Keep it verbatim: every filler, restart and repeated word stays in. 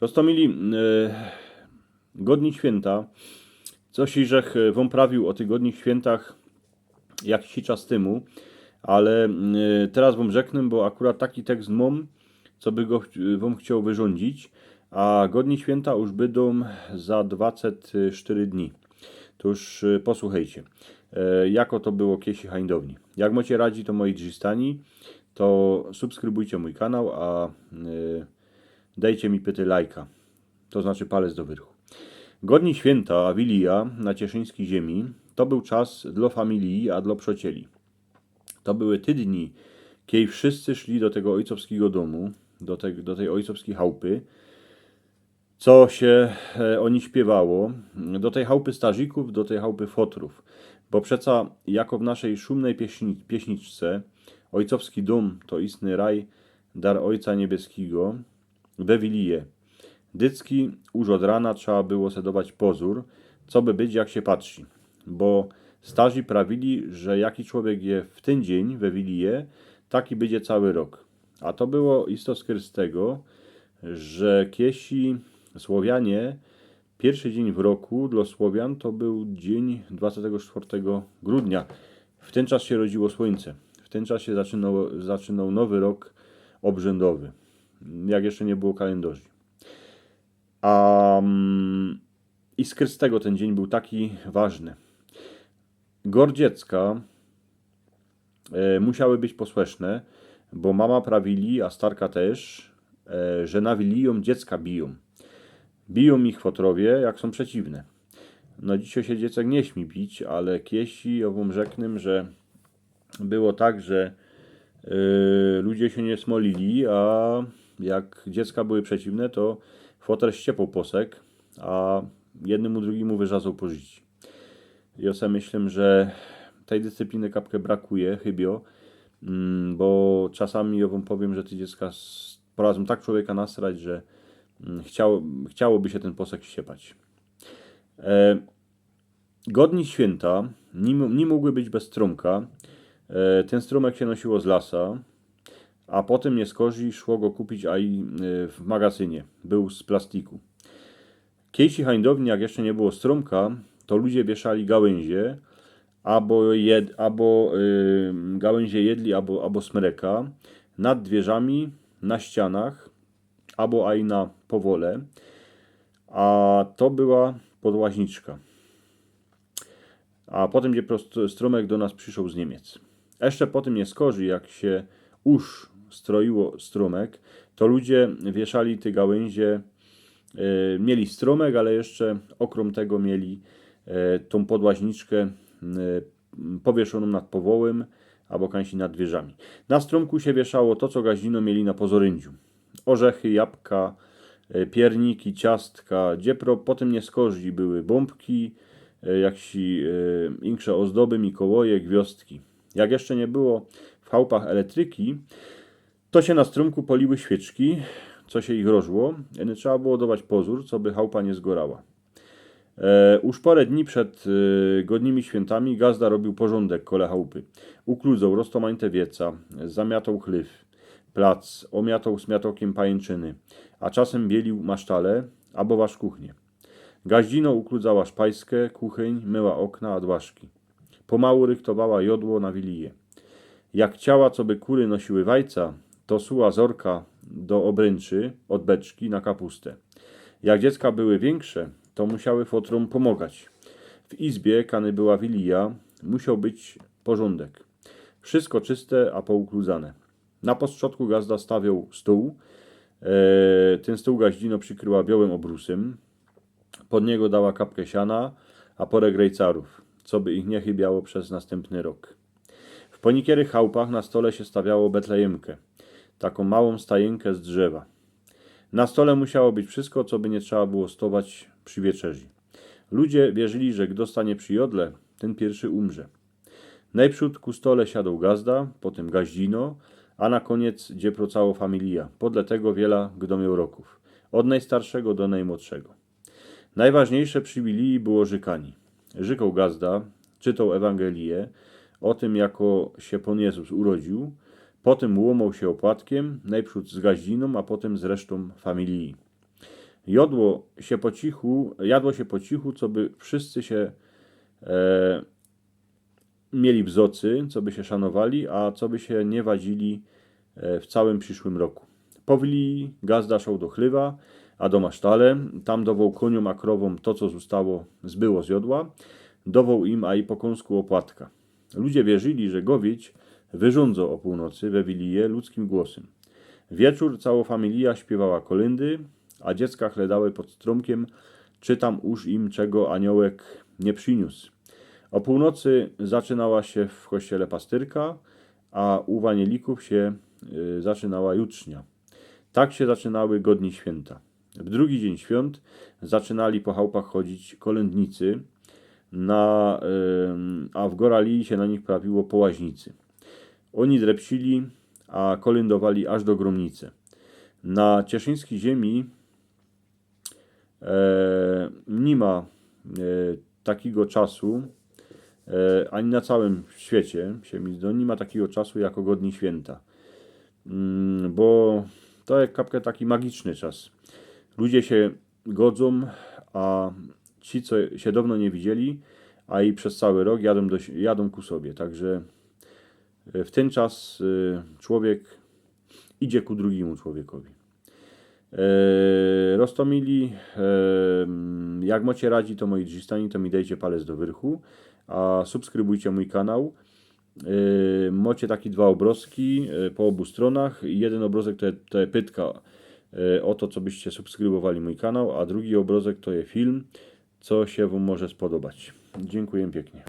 Prosto mili, e, godni świynta. Coś żech, e, wōm prawiōł ô tych godnich świyntach jakiś czas tymu, ale, e, teroz wōm rzeknę, bo akurat taki tekst mōm, co by go ch-, wōm chcioł wyrządzić, a godni świynta już bydōm za dwaset sztyry dni. Tōż, e, posłuchejcie, e, jako to było kiesi hańdowni. Jak mocie radzi, to moi drzistani, to subskrybujcie mōj kanał, a, e, dejcie mi pyty lajka, to znaczy palec do wyrchu. Godni świynta, a Wilija na cieszyńskij ziymie, to bōł czas dlo familiji, a dlo przocieli. To były te dni, kiej wszyscy szli do tego ojcowskigo dōmu, do te-, do tyj ojcowskij chałpy, co sie, e, ô nij śpiywało, do tyj chałpy starzikōw, do tyj chałpy fotrōw. Bo przeca, jako w naszyj szumnyj pieśni-, pieśniczce, ojcowski dōm to istny raj, dar Ojca Niebieskigo, we Wilije. Dycki już ôd rana trzeba było se dować pozōr, co by być, jak sie patrzi. Bo starzi prawili, że jaki człowiek je w tyn dziyń we Wilije, taki bydzie cały rok. A to było isto skyrz z tego, że kiesi Słowianie, piyrszy dziyń w roku dlo Słowian to bōł dziyń dwudziestego czwartego grudnia. W tyn czas sie rodziło słōńce. W tyn czas sie zaczynoł, zaczynoł nowy rok ôbrzędowy, jak jeszcze niy było kalyndorzy. A, mm, i skyrz z tego tyn dziyń bōł taki ważny. Gor dziecka, e, musiały być posłeszne, bo mama prawili, a starka tyż, e, że na Wilijōm dziecka bijōm. Bijōm ich fotrowie, jak sōm przeciwne. No, dzisiej sie dziecek niy śmi bić, ale kiesi, ô wōm rzeknę, że było tak, że, e, ludzie sie niy smolili, a jak dziecka były przeciwne, to foter ściepōł posek, a jednymu drugimu wyrzazoł po życiu. Jŏ se myślã, że tyj dyscypliny kapkã brakuje, chybio, mm, bo czasami jŏ wōm powiym, że te dziecka s-, poradzōm tak człowieka nasrać, że, mm, chciało, chciałoby sie tyn posek ściepać. E, godni świynta niy m-, niy mōgły być bez strōmka. E, tyn strōmek sie nosiło z lasa, a potym niyskorzij szło go kupić aj, e, w magazynie. Bōł z plastiku. Kiejsi hańdowni, jak jeszcze niy było strōmka, to ludzie wieszali gałynzie, abo jed-, abo, y, gałynzie jedli, abo, abo smreka, nad dwiyrzami, na ścianach, abo aj na powole. A to była podłaźniczka. A potym, gdzie prost-, strōmek do nas przyszoł z Niymiec. Jeszcze potym niyskorzij, jak sie już stroiło strōmek, to ludzie wieszali te gałynzie, e, mieli strōmek, ale jeszcze ôkrōm tego mieli, e, tōm podłaźniczkã, e, powieszōnōm nad powołym, abo kańsi nad dwiyrzami. Na strōmku sie wieszało to, co gaździno mieli na pozoryndżu. Ôrzechy, jabka, e, piyrniki, ciastka, dziepro, potym niyskorzij były bōmbki, e, jaksi, e, insze ôzdoby, mikołoje, gwiŏzdki. Jak jeszcze niy było w chałpach elektryki, to sie na strōmku poliły świyczki, co sie ich rożło, e, trzeba było dować pozōr, coby chałpa niy zgorała. E, już pŏrã dni przed, e, godnimi świyntami gazda robiōł porzōndek kole chałpy. Ukludzoł, roztōmańte wieca, zamiatoł chlyw, plac, ômiatoł smiatokym pajynczyny, a czasym bieliōł masztale abo wasz kuchnie. Gaździno ukludzała szpajske, kuchyń, myła ôkna a dłaszki. Pomalu rychtowała jŏdło na wilije. Jak chciała, coby kury nosiły wajca, to suła zorka do ôbrynczy ôd beczki na kapustã. Jak dziecka były wiynkszŏ, to musiały fotrōm pōmŏgać. W izbie, kany była wilija, musioł być porzōndek. Wszystko czyste a poukludzane. Na postrzodku gazda stawioł stōł. E, tyn stōł gaździno przikryła biołym ôbrusym. Pod niego dała kapkã siana, a pŏrã grejcarōw, coby ich niy chybiało bez nastympny rok. W pōnikierych chałpach na stole sie stawiało betlejymkã, takõ małõ stajinkã z drzewa. Na stole musiało być wszystko, coby niy trzeba było stować przi wieczerzy. Ludzie wierzyli, że gdo stanie przi jŏdle, tyn piyrszy umrze. Nojprzōd ku stole siadōł gazda, potym gaździno, a na kōniec dziepro cało familija, podle tego wiela gdo mioł rokōw. Ôd nojstarszego do nojmłodszego. Nojważniyjsze przi wiliji było rzykaniy. Rzykoł gazda, czytoł Ewangeliã ô tym, jako sie Pōn Jezus urodziōł, potym ôłōmoł sie ôpłatkym, nojprzōd z gaździnōm, a potym z resztōm familiji. Jodło sie po cichu, jadło sie po cichu, coby wszyscy sie e, mieli w zocy, coby sie szanowali, a coby sie niy wadzili e, w cołkym prziszłym roku. Po wiliji gazda szoł do chlywa, a doma sztale, tam dowoł kōniōm a krowōm to, co zostało, zbyło z jodła, dowoł im a i po kōnsku ôpłatka. Ludzie wierzili, że gowieć wyrządzo ô pōłnocy we wilije ludzkim głosym. Wieczōr cołkŏ familija śpiywała kolyndy, a dziecka chlydały pod strōmkiym, czy tam uż im czego aniołek niy prziniōs. Ô pōłnocy zaczynała sie w kościele pastyrka, a u wanielikōw sie y, zaczynała jutrznia. Tak sie zaczynały godni świynta. W drugi dziyń świōnt zaczynali po chałpach chodzić kolyndnicy, na, ym, a w Gorali sie na nich prawiło po łaźnicy. Ôni drepcili, a kolyndowali aż do Grōmnice. Na cieszyńskij ziymi e, niy ma e, takigo czasu, e, ani na cołkym świecie, sie mi zdo, niy ma takigo czasu jako godni świynta. Mm, bo to je kapka taki magiczny czas. Ludzie sie godzōm, a ci, co sie downo niy widzieli, a i bez cołki rok jadōm, do, jadōm ku sobie. Tak że e, w tyn czas e, człowiek idzie ku drugimu człowiekowi. E, Roztomili, e, mm, jak mocie radzi, to moi drzistani, to mi dejcie palec do wyrchu, a subskrybujcie mōj kanał. E, mocie taki dwa ôbrozki e, po ôbu strōnach. Jedyn ôbrozek to je, to je pytka e, ô to, cobyście subskrybowali mōj kanał, a drugi ôbrozek to je film, co sie wōm może spodobać. Dziynkuję piyknie.